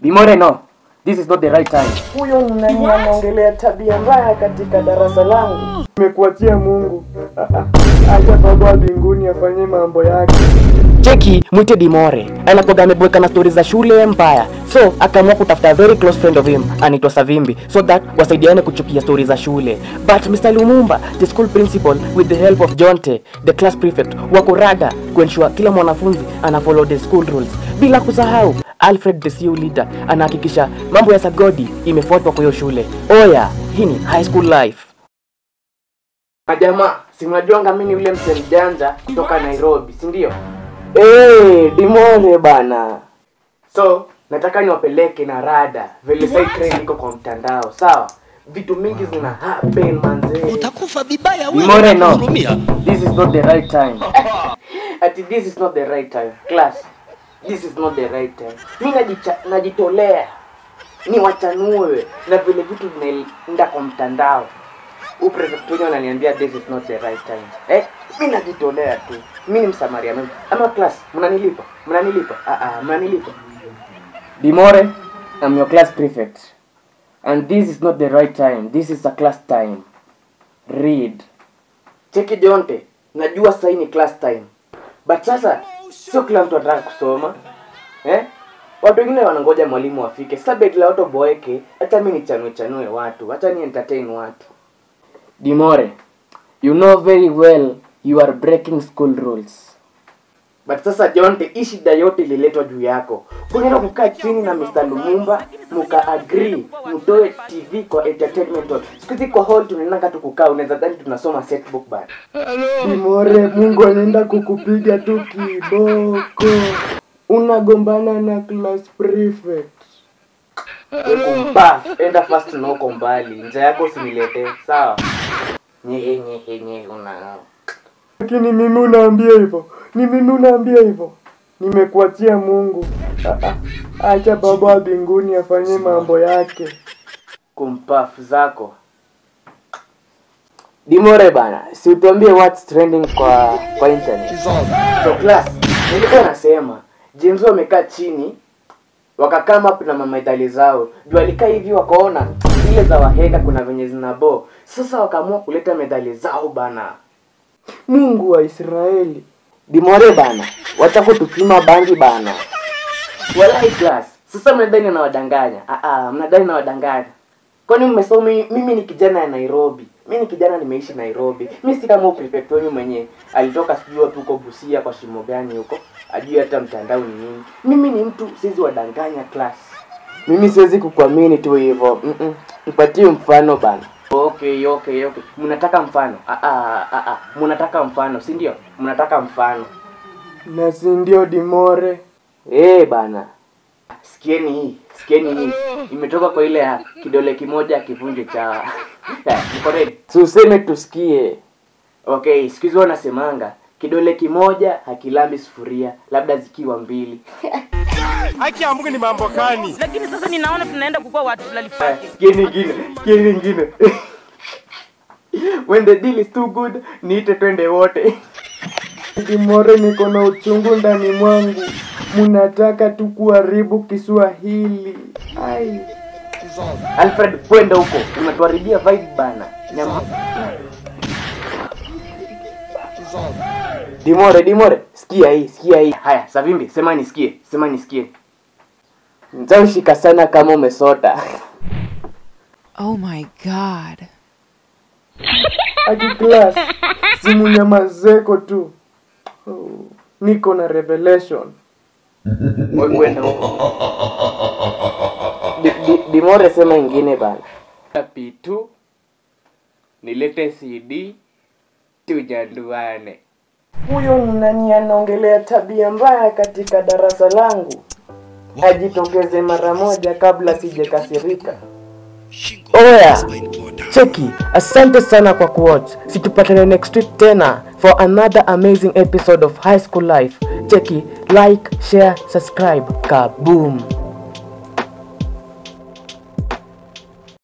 Dimore, no. This is not the right time. Huyo ni nani anaongelea tabia mbaya katika darasa langu? Nimekuachia Mungu. Acha Baba wa mbinguni afanye mambo yake. Cheki, mwite Dimore. Anakuwa ameboeka na stories za shule mbaya. So, akaamua kutafuta very close friend of him, anaitwa Savimbi, so that wasaidiane kuchukia stories za shule. But Mr. Lumumba, the school principal, with the help of Jonte, the class prefect, wako rada kuensure kila mwanafunzi ana follow the school rules. Bila kusahau, Alfred the CU leader anahakikisha mambo ya sagodi imefuatwa kwa hiyo shule. Oya, hii ni high school life. Majamaa, si mnajuanga mimi ni yule mzee mjanja kutoka Nairobi, si ndio? Dimore bana. So, nataka niwapeleke na rada vile sasa trend iko kwa mtandao, sawa? Vitu mingi zina happen manze. Utakufa vibaya wewe. Dimore, no. This is not the right time. Ati this is not the right time. Class, this is not the right time. Mimi najitolea niwachanue na vile vitu vinaenda kwa mtandao. Prefect wenyewe ananiambia this is not the right time. Mimi najitolea tu. Mimi ni msamaria mwema. Ama class, mnanilipa? Mnanilipa? Mnanilipa. Dimore, I'm your class prefect. And this is not the right time. This is a class time. Read. Cheki Jonte, najua sasa ni class time. But sasa sio kila mtu anataka kusoma. Watu wengine wanangoja mwalimu afike. Sasa bedla watu boeke, hata mimi nichanue watu, hata ni entertain watu. Dimore, you know very well you are breaking school rules. But sasa Jonte, hii shida yote ililetwa juu yako. Kunaenda kukaa chini na Mr. Lumumba, muka agree, mtoe TV kwa entertainment hall. Siku hizi kwa hall tunaenda tu kukaa, unaweza dhani tunasoma set book bana. Dimore, Mungu anaenda kukupiga tu kiboko. Unagombana na class prefect. Kumpa, enda fast na uko mbali. Njia yako usiniletee, sawa? Nyehe nyehe nyehe una. Lakini mimi unaambia hivyo. Ni mimi unaambia hivyo. Nimekuachia Mungu. Acha Baba wa mbinguni afanye mambo yake. Kumpafu zako. Dimore bana, si utuambie what's trending kwa internet. So class, nilikuwa nasema James wamekaa chini wakakama up na mamaidali zao. Juu alikaa hivi wakaona zile za wahenga kuna venye zinabo. Sasa wakaamua kuleta medali zao bana. Mungu wa Israeli. Dimore bana, wacha kutupima bangi bana. Walai class, sasa mnadhani nawadanganya. Mnadhani nawadanganya. Kwani mmesoma? Mimi ni kijana ya Nairobi. Mimi ni kijana nimeishi Nairobi. Mimi si kama prefect wenu mwenye alitoka sijui wapi huko Busia kwa shimo gani huko. Ajui hata mtandao ni nini. Mimi ni mtu siwezi wadanganya class. Mimi siwezi kukuamini tu hivyo. Nipatie mfano bana. Okay. Mnataka mfano? Mnataka mfano, si ndio? Mnataka mfano. Na si ndio Dimore? Bana. Sikieni hii. Imetoka kwa ile ya kidole kimoja kivunje cha. Niko ready. Tuseme tusikie. Okay, siku hizi wanasemanga kidole kimoja hakilambi sufuria, labda zikiwa mbili. Haki ya Mungu ni mambo gani? Lakini sasa ninaona tunaenda kukua watu tulalifaki. Sikieni nyingine. When the deal is too good, niite twende wote. Dimore, niko na uchungu ndani mwangu. Munataka tu kuharibu Kiswahili. Ai. Alfred, kwenda huko. Unatuharibia vibe bana. Nyama. Dimore, sikia hii. Haya, Savimbi, sema nisikie. Nitaushika sana kama umesota. Oh my God. Aki class, simu nyamazeko tu. Oh, niko na revelation. Kwenda huko. Dimore, sema ingine bana. P2 nilete CD tujanduane. Huyo ni nani anaongelea tabia mbaya katika darasa langu? Ajitokeze mara moja kabla sijakasirika. Oya, cheki, asante sana kwa kuwatch. Situpatane next week tena for another amazing episode of High School Life. Cheki, like, share, subscribe. Kaboom.